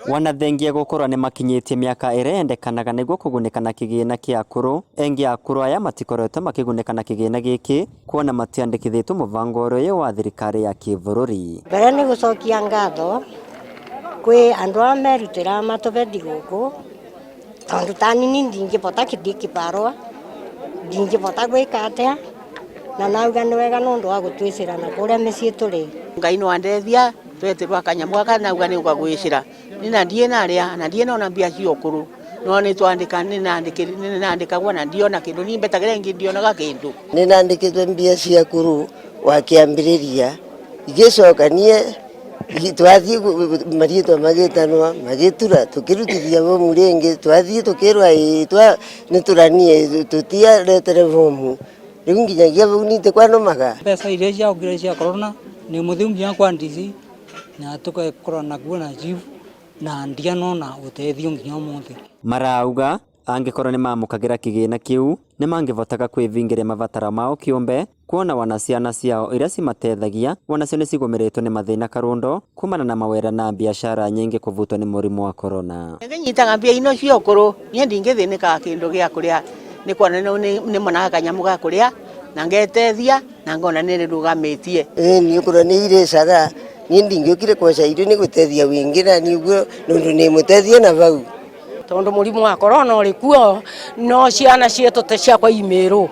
Wanathengia gukorwo nĩ makinyĩtie mĩaka ĩrĩa yendekanaga nĩguo kũgunĩka na kĩgĩna kĩa akũrũ, aingĩ a akũrũ aya matikoretwo makĩgunĩka na kĩgĩna gĩkĩ kuona matiandĩkithĩtwo mũbango ũyũ wa thirikari ya kĩbũrũri. Mbere nĩ gũcokia ngatho kwĩ andũ aya merutĩra matũbe thigũkũ tondu ta nini ndingĩbota kĩthiĩ kĩbarũa ndingĩbota gwĩka atĩa na nauga nĩ wega nũndũ wa gũtwĩcĩra na kũrĩa mĩciĩ tũrĩ. Ngai no andethia twetirwo kanyamũ gaka nauga nĩ ũgagwĩcĩra ni na ndiĩ narĩa na ndiĩ nona mbia cia ũkũrũ no nĩ twandĩka nĩ nandĩkagwo na ndiona kĩndũ ni mbetagĩra ingĩ ndionaga kĩndũ. Nĩ nandĩkĩtwe mbia cia kũrũ wa kĩambĩrĩria igĩcoka niĩ twathiĩ marĩtwa magĩtanwa magĩtura tũkĩrutithia bomu rĩngĩ twathiĩ tũkĩrwa ĩĩ nĩ tũranie tũtiaretere bomu rĩu nginyagia bau nite kwanumaga. Mbeca iria ciaokire cia corona ni muthiu nginya kwa DC na tugakorwo nakuo na chief na ndianona ũteithio nginya ũmũthĩ. Marauga angĩkorwo nĩ mamũkagĩra kĩgĩna kĩu nĩ mangĩvotaga kwĩvingĩria mabataro mao kĩũmbe kuona wana ciana ciao iria cimatethagia wanacio nĩ cigũmĩrĩtwo nĩ mathĩna karundo kumana na mawĩra na biacara nyingĩ kũvutwo nĩ mũrimũ wa corona. Ngĩnyitaga mbia ino cia ũkũrũ niĩ ndingĩthĩnĩkaga kĩndũ gĩa kũrĩa nĩ kuona nĩ monaga kanyamũ ga kũrĩa na ngetethia na ngona nĩ rũgamĩtie. Ĩĩ niĩ ũkũrũ nĩ irĩcaga niĩ ndingĩũkire kweca irio nĩ gũtethia wĩngĩ na nĩguo nũndũ nĩ mũtethia na bau. Tondu mũrimũ wa corona ũrĩ kuo no ciana cietũ te ciakwa imĩrũ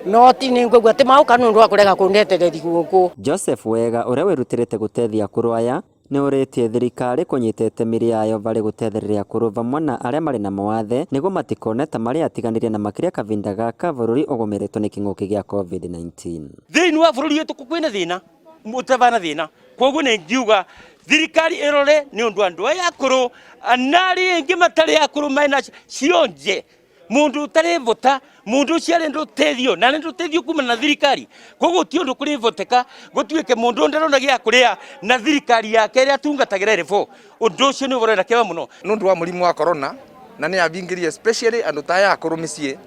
no ti nĩ ngũigua atĩ maũka nĩ ũndũ wa kũrega kũndetereri gũkũ. Joseph Wega ũrĩa wĩrutĩrĩte gũtethia akũrũ aya nĩ ũrĩtie thirikari kũnyita itemi rĩayo varĩ gũtethereria akũrũ vamwe na arĩa marĩ na mawathe nĩguo matikone ta marĩ atiganĩrie na makĩria kavinda gaka bũrũri ũgũmĩrĩtwo nĩ kĩng'ũki gĩa COVID-19. Thĩinĩ wa bũrũri witũ kwĩna thĩna mũtabana thĩna koguo nĩ ngiuga thirikari ĩrore nĩ ũndũ andũ aya akũrũ na arĩa angĩ matarĩ akũrũ mena cionje mundu utari vota mundu ucio arenda uteithio na arenda uteithio kumana na thirikari koguo ti undu kuri voteka gutuike mundu ndarona gia kuria na thirikari yake iria atungatagĩra ĩrĩ bo undu ucio ni ũhoro na kĩeva mũno. Nundu wa mũrimũ wa corona na nĩ avingĩrie especially andũ ta aya akũrũ mĩciĩ,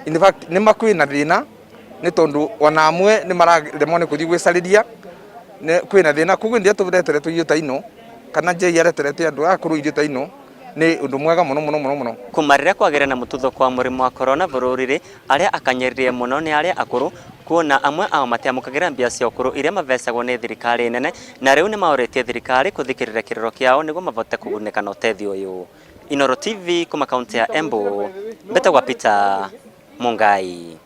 in fact nĩ makwĩna thĩna nĩ tondũ ona amwe nĩ mararemwo nĩ kũthiĩ gwĩcarĩria kwĩna thĩna koguo hĩndĩ ĩrĩa tũreteretwo irio ta ino kana njei areterete andũ aya akũrũ irio ta ino nĩ ũndũ mwega mũno mũno mũno mũno. Kuma rĩrĩa kwagĩire na mũtuthũko wa mũrimũ wa corona bũrũri-rĩ, arĩa akanyĩrĩrie mũno nĩ arĩa akũrũ kuona amwe ao matiamũkagĩra mbia cia ũkũrũ iria mavecagwo nĩ thirikari nene na rĩu nĩ maũrĩtie thirikari kũthikĩrĩria kĩrĩro kĩao nĩguo mavote kũgunĩka na ũtethio ũyũ. Inooro TV kuma kaunti ya Embu, mbetagwa Peter Mungai.